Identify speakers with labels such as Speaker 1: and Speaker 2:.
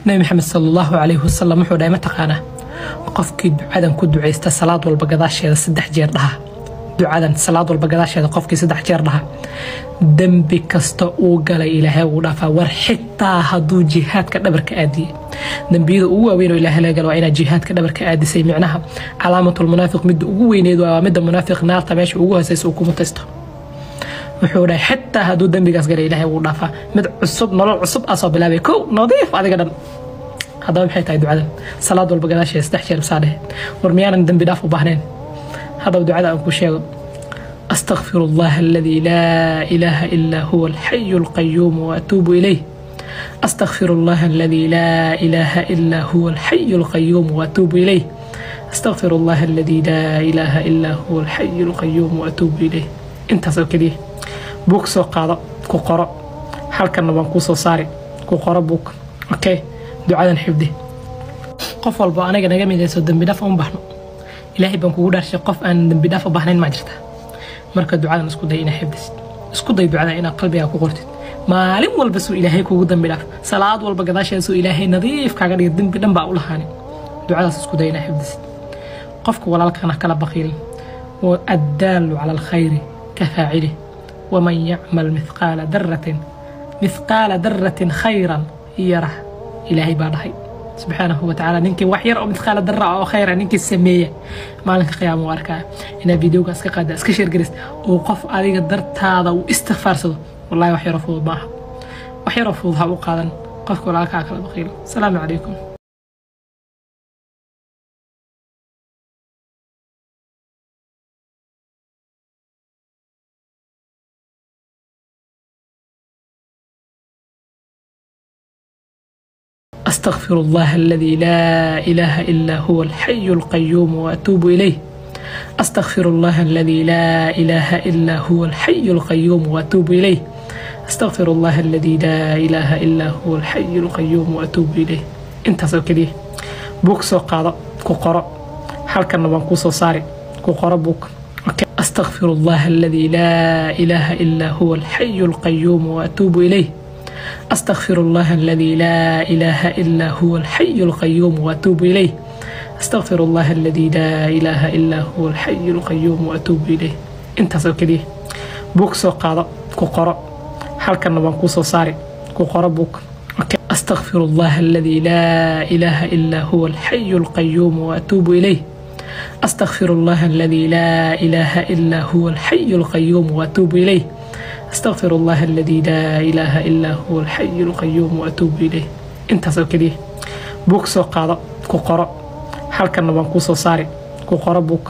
Speaker 1: Nabi Maxamed sala allahu calayhi wasalam wuxuu dhahay, mataqaanaa qofkii ducadan ku ducaysta salaad walba gadaasheeda 3 jeer dhaha, ducadan salaad walba gadaasheeda qofkii 3 jeer dhaha, dembi kasta uu galay Ilaahay wuu dhaafaa. War xitaa hadduu jihaadka dhabarka aadiyey, dembiyada ugu waaweyn oo Ilaahay laga galo waa inaad jihaadka dhabarka aadisay. Micnaha calaamatul munaafiq midda ugu weyneed waa midda munaafiq naarta meesha ugu hooseysa uu ku mutaysto. Wuxuu dhahay xitaa hadduu dembigaas galay Ilaahay wuu dhaafaa, mid cusub, nolol cusub aa soo bilaabay, kow nadiif adiga dhan. Haddaba maxay tahay ducadan salaad walba gadaasheeda 3 jeer saa dhehe? War miyaanan dembi dhaaf u baahnayn? Haddaba ducada aan ku sheego: أستغفر الله الذي لا إله إلا هو الحي القيوم وأتوب إليه، أستغفر الله الذي لا إله إلا هو الحي القيوم وأتوب إليه، أستغفر الله الذي لا إله إلا هو الحي القيوم وأتوب إليه. intaas oo keliya. Buug soo qaado, ku qoro, halkanna waan kuu soo saari, ku qoro buug. Okay, ducadan xifdi. Qof walba anaga naga midayso dembi dhaaf uma baahno? Ilaahay baan kugu dhaarshay, qof aan dembi dhaaf u baahnayn maa jirta? Marka ducadan isku day inaad xifdisid, isku day ducada inaad qalbigaa ku qortid maalin walba, suu Ilaahay kugu dambi dhaaf, salaad walba gadaasheeda suu Ilaahay nadiif kaaga dhiga, dembi dhan baa u lahaanin. Ducadaas isku day inaad xifdisid. Qofka walaalkana kala baqiilin. الدال على الخير كفاعله ومن يعمل مثقال ذرة مثقال ذرة خيرا يره. Ilaahay baa dhahay subxaanahu watacaala, ninkii wax yar oo mithqaala darra oo khayra ninkii sameeya, maalinka qiyaama u arkaya. Inaad videoga iska qaada, iska share garis oo qof adiga dartaada uu istikfaarsado, wallahi wax yaroo fudud maaha. Wax yaroo fudud ha u qaadan. Qofka walaalkaa kala baqiilo. Asalaamu calaykum. أستغفر الله الذي لا إله إلا هو الحي القيوم وأتوب إليه، أستغفر الله الذي لا إله إلا هو الحي القيوم وأتوب إليه، أستغفر الله الذي لا إله إلا هو الحي القيوم وأتوب إليه. intaas oo keliya. Buug soo qaado, ku qoro, halkanna waan kuu soo saari, ku qoro buug. أستغفر الله الذي لا إله إلا هو الحي القيوم وأتوب إليه، أستغفر الله الذي لا إله إلا هو الحي القيوم وأتوب إليه، أستغفر الله الذي لا إله إلا هو الحي القيوم وأتوب إليه. intaas oo keliya. Buug soo qaado, ku qoro, halkanna waan kuu soo saari, ku qoro buug. أستغفر الله الذي لا إله إلا هو الحي القيوم وأتوب إليه، أستغفر الله الذي لا إله إلا هو الحي القيوم وأتوب إليه، أستغفر الله الذي لا إله إلا هو الحي القيوم وأتوب إليه. intaas oo keliya. Buug soo qaado, ku qoro, halkanna waan kuu soo saari, ku qoro buug.